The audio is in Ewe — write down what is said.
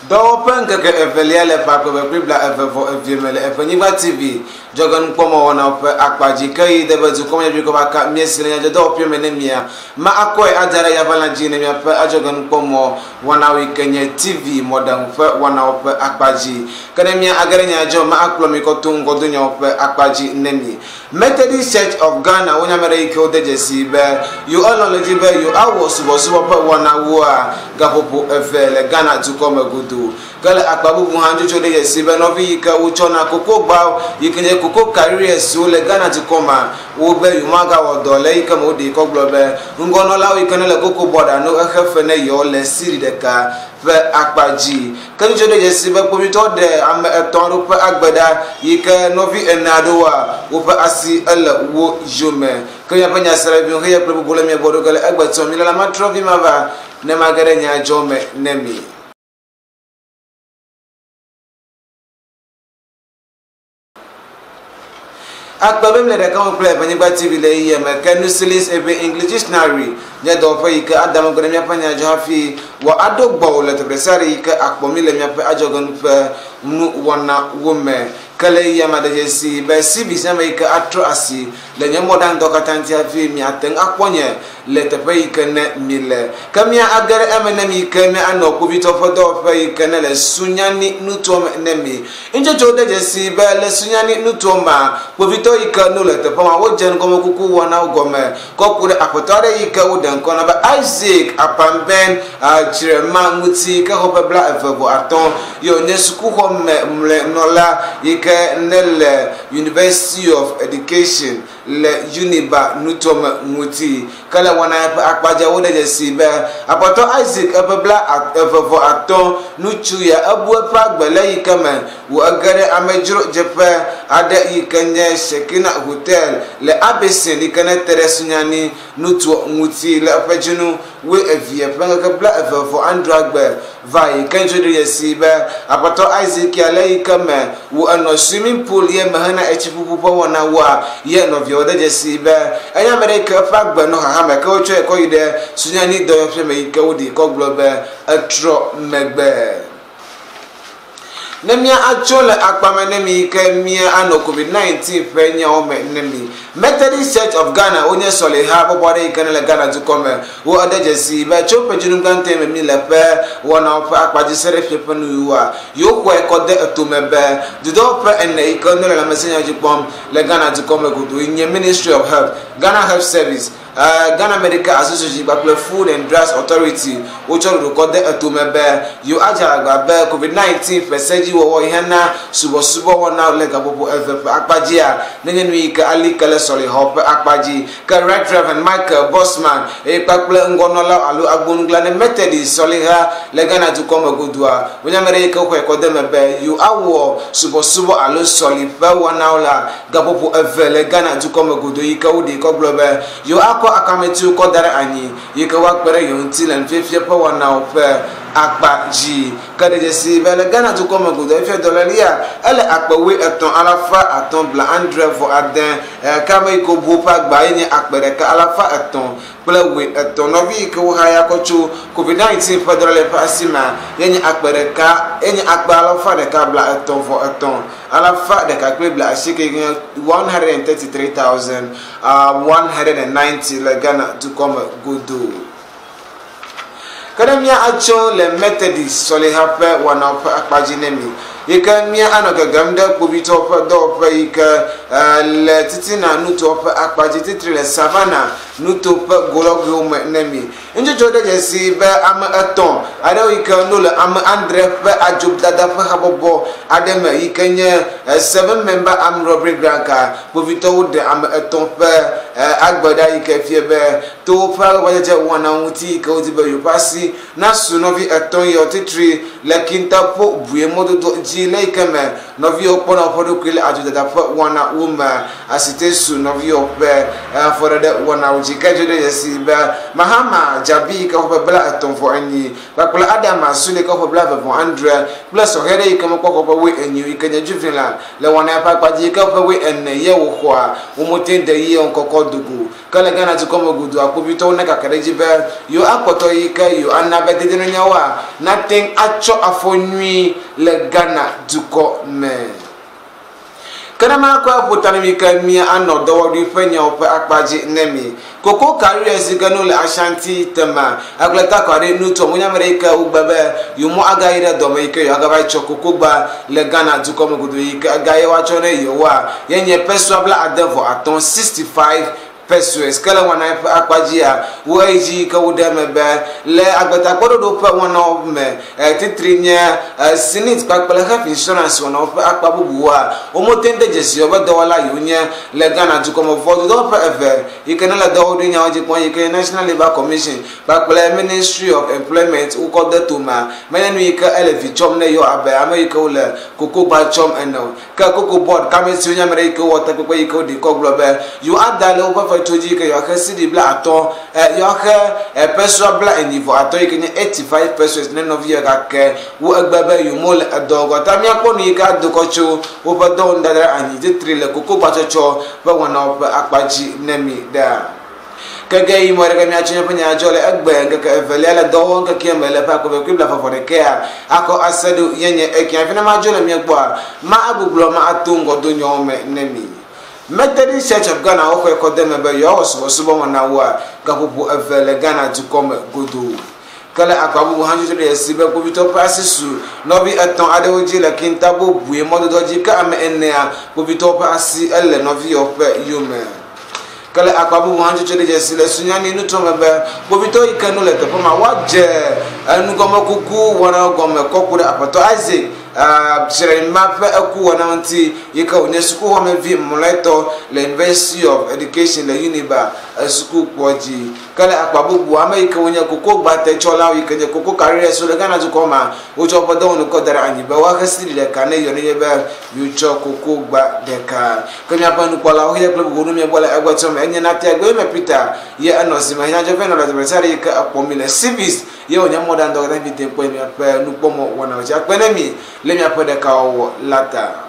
Dɔwɔƒe ŋkeke evelia le ƒe akpe kple bla eve vɔ evee me le Eƒenyigba TV dzɔgenukpɔmɔwɔnawo ƒe akpa dzi ke yi debe dukɔmenyadzɔdzɔe va ka míesi le nyadzɔdɔwɔƒea me ne mia ma akɔe ada ɖe yavalã dzi ne miaƒe adzɔgenukpɔmɔ wɔnawo yi ke nye TV mɔɖaŋu ƒe wɔnawo ƒe akpa dzi. Ke ne mia age ɖe nyadzɔ ma akplɔ mi kɔ to ŋgɔdonyawo ƒe akpa dzi ne mi. Methodist Church of Ghana wonye ame ɖe yi ke wode dzesii be yewo elɔ̃ le edzi be yewo awɔ subɔsubɔ ƒe wɔnawoa gaƒoƒo eve le Ghana dukɔ me godoo. Ke le akpa bubu hã ŋutsotso ɖe dzesi be nɔvi yi ke wotsɔna kokogbawo yi ke nye cocoa carriers wo le Ghana dukɔ mea, wobe yewomagawɔ dɔ le eyi ke me woɖee kɔ gblɔ be ŋgɔnɔlawo yi ke ne le cocoa board no exe fe ne yewo le cedi ɖeka ƒe akpa dzi. Ke ŋutsu ɖe dzesi be kpovitɔ ɖe ame etɔ̃ aɖewo ƒe agbe ɖa yi ke nɔvi ene aɖewoa, woƒe asi ele wo yome. Ke míaƒe nyaselaviwo heya kple bubu le mia gbɔ ɖo ge le egbe tɔ. Milala matrɔ vi mava ne mage ɖe nya dzɔ me ne mi. Akpe be mle ɖeka me kple Evenyigba TV le ɣeyiɣia me ke Nusilis Eve English Dictionary nye dɔwɔƒe yi ke ada megbe ɖe míaƒe nya dzɔ hafi wɔ aɖo gbɔwò le teƒe ɖesiaɖe yi ke akpɔ mí le míaƒe adzɔgenu ƒe nuwɔnawo me. Ke le ɣeyiɣia me ɖe dzesi be CV sia me yi ke atrɔ asi le nye mɔɖaŋudɔ katã ŋuti hafi miate ŋu akpɔ nye le teƒe yi ke ne mile. Ke mía age ɖe eme ne mi ke ne anɔ kpovitɔ ƒe dɔwɔƒe yi ke ne le Sunyani nutoa me ne mi. Ŋutsotsowo de dzesii be le Sunyani nutoa mea, kpovitɔ yi ke no le teƒe ma wodze ŋgɔmekuku wɔnawo gɔme kɔ ku ɖe aƒetɔ aɖe yi ke woɖe ŋkɔ na be Isaac Apamben Kyerema ŋuti yi ke xɔ ƒe 35 ye wònye sukuxɔ me mlɔenɔla yi ke ne le University of Education le Winneba nutome ŋuti. Ke le wɔna ya ƒe akpa dzia, woɖe dzesii be Aƒetɔ Isaac eƒe 55 ŋutsu ya ebu eƒe agbe le yi ke me wò ege ɖe amedzro dzeƒe aɖe yi ke nye Shekinah Hotel le Abesin yi ke nete ɖe Sunyani nutoa ŋuti le eƒe dzinu wuievie ƒe ŋkeke 29 gbe va yi. Ke ŋutsu ɖe dzesii be Aƒetɔ Isaac ya le yi ke me wò enɔ swimming pool ye me hena etsiƒuƒu ƒe wɔna woa ye nɔviawo de dzesii be enye ame ɖe yi ke eƒe agbe nɔ xaxa me ke wotsɔe kɔ yi ɖe Sunyani dɔyɔƒe me yi ke woɖee kɔ gblɔ be etrɔ megbe. Ne mía atso le akpa me ne mi yi ke mía anɔ COVID-19 ƒe nyawo me ne mi. Methodist Church of Ghana wonye sɔleha bɔbɔ aɖe yi ke ne le Ghana dukɔ me. Wo ede dzesii be tso ƒe dzinu gãtɔe me mi le ƒe wɔnawo ƒe akpa dzi se ɖe fie ƒe nuwuwua, yewo xɔe kɔ de etome be dudɔwɔƒe ene yi ke ne le lãmesẽnyawo dzi kpɔm le Ghana dukɔ me godoo yi nye Ministry of Health, Ghana Health Service, Ghana Medical Association kpakple Food and Drugs Authority wotsɔ ɖoɖo kɔ de etome be yewoadze agbagba be COVID-19 ƒe sedziwɔwɔ hena subɔsubɔ wɔna le gaƒoƒo eve ƒe akpa dzia nenye nu yi ke ali ke le sɔlexɔ ƒe akpa dzi. Ke Right Reverend Michael Bosman eye kpakple ŋgɔnɔlawo alo agbonugla ne Methodist sɔleha le Ghana dukɔ me godoa wonye ame ɖe yi ke woxɔe kɔ de eme be yewoawɔ subɔsubɔ alo sɔliƒe wɔnawo la Gaƒoƒo eve le Ghana dukɔ me godoo yi ke woɖee kɔ gblɔ be yewoakɔ akametiwo kɔ da ɖe anyi yi ke woakpe ɖe yewo ŋuti le nufiafia ƒe wɔnawo ƒe akpa dzi. Ke ɖe dzesi be le Ghana dukɔ me godoo efia dɔlélia ele akpe wuietɔ̃ alafa atɔ̃ 69, ke ame yi ke wobu woƒe agba ye nye akpe ɖeka alafa etɔ̃ kple wuietɔ̃. Nɔvi yi ke wohaya kɔ tso COVID-19 ƒe dɔléle ƒe asi mea ye nye akpe ɖeka ye nye akpe alafa ɖeka 33 189 nye 133,190 le Ghana dukɔ me godoo. Ke ne mía atso le Methodist sɔleha ƒe wɔnawo ƒe akpa dzi ne mi yi ke mía anɔ gegem ɖe kpovitɔwo ƒe dɔwɔƒe yi ke le titina nutoa ƒe akpa dzi titri le Savannah nuto ƒe golɔgoewo me ne mi. Ŋutsotso ɖe dzesi be ame etɔ̃ aɖewo yi ke no le ame adre ƒe adzodada ƒe habɔbɔ aɖe me yi ke nye Seven Member Armed Robbery Gang ka kpovitɔwo ɖe ame etɔ̃ ƒe agbe ɖa yi ke fia be to woƒe agbagbadzedze wɔna ŋuti yi ke wodi be yewoƒe asi nasu nɔvi etɔ̃ yawo titri le Kintampo bue mɔdodo dzi. dzi le yi ke me nɔviwo kpɔna woƒe ɖokui le adzodada ƒe wɔnawo me asite su nɔviwo ƒe afɔɖeɖe wɔnawo dzi. Ke dzo ɖe dzesi be Mahama Djabi yi ke xɔ ƒe 34 kpakple Adama Sule yi ke xɔ ƒe 29 kple sɔhɛ ɖe yi ke mekpɔ xɔ ƒe 40 yi ke nye Juvenile le wɔna ƒe akpa dzi yi ke ƒe 40 ye wòxɔa womote de yi ŋkɔkɔ dogo. Ke le Ghana dukɔ me godoa, kpovitɔwo ne kaka ɖe edzi be yewo akpɔtɔ yi ke yewo ana be dedienɔnyawoa nate atsɔ afɔ nyui le Ghana dukɔ me. Ke ne makɔe ƒo ta ne mi ke mia anɔ dɔwɔɖui ƒe nyawo ƒe akpa dzi ne mi. Koko Carriers yi ke nu le Ashanti tema akple takɔ aɖe nu tɔ ŋunyame ɖe yi ke wogbe be yewo mɔ agayi ɖe dɔme yi ke yewo agava tsɔ koko gba le Ghana dukɔ me godo yi ke ega ye woatsɔ ne yewoa ye nye pesua 65, 65 pesos. Ke le wɔna ƒe akpa dzia, wo eyi dzi yi ke wo ɖe eme be le agbetakpɔɖoɖo ƒe wɔnawo me titri nye SSNIT kpakple health insurance wɔnawo ƒe akpa bubuwoa, womote de dzesi woƒe dɔwɔla yiwo nye le Ghana dukɔme vɔ dodɔwɔƒe eve yi ke ne le dɔwɔɖui nyawo dzi kpɔm yi ke National Labour Commission kpakple Ministry of Employment wokɔ de toma menye nu yi ke ele vi tsɔm ne yewo abe ame yi ke wole kokogba tsɔm ene o. Ke Cocoa Board kamesiwo nye ame ɖe yi ke wowɔ takpekpe yi ke woɖi kɔ gblɔ be yewo ada le woƒe fetso dzi yi ke yewoaxe cedi 50, yewoaxe pesua 45 yi ke nye 85 pesos ne nɔvi yewo gake wo egbe be yewo mele edɔ gɔ ta míakpɔ nu yi ke ado kɔ tso woƒe dɔwɔnu dada anyi titri le kokogbatsɔtsɔ ƒe wɔnawo ƒe akpa dzi ne mi ɖea. Kege yi mɔ ɖeke miatso míaƒe nya dzɔ le egbe ŋkeke evelia le dɔwɔwɔ ŋkekea me le ƒe akpe kple blaeve ɖekea akɔ ase ɖo yenye ekia fi ne madzo le mia gbɔa ma agbuglɔ ma ato ŋgɔ do nyawo me ne mi. Methodist Church of Ghana woxɔe kɔ de me be yewoawɔ subɔsubɔ wɔnawoa gaƒoƒo eve le Ghana dukɔ me godoo. Ke le akpa bubu hã dzodzro ɖe dzesi be kpovitɔwo ƒe asi su nɔvi etɔ̃ aɖewo dzi le Kintampo bue mɔdodoa dzi ke ame enea kpovitɔwo ƒe asi ele nɔviyewo ƒe yome. Ke le akpa bubu hã dzodzro ɖe dzesi le Sunyani nutrɔme be kpovitɔwo yi ke nu le teƒe ma woadze enugɔmekuku wɔnawo gɔme kɔ ku ɖe aƒetɔ Isaac Kyerema ƒe eku wɔna ŋuti yi ke wònye sukuxɔmevi mlɔetɔ le University of Education le Uniba sukukpɔ dzi. Ke le akpa bubu ame yi ke wonye koko gbatetsɔlawo yi ke nye koko carriers le Ghana dukɔ ma wotsɔ woƒe dɔwɔnu kɔ da ɖe anyi be woaxe sidi ɖeka ne yewo nenye be yewotsɔ koko gba ɖeka. Ke míaƒe nukpɔlawo xexea kple bubu nu miebɔ le egbetsɔ me enye Natia Gbeime Peter ye enɔ zime hiãdzɔƒe nɔ le teƒe sia ɖe yi ke ekpɔ mi le civis ye wònye mɔɖaŋudɔ katã fi te kpɔ miaƒe nukpɔmɔ wɔnawo dzi akpe ne mi le miaƒe ɖekawɔwɔ la ta.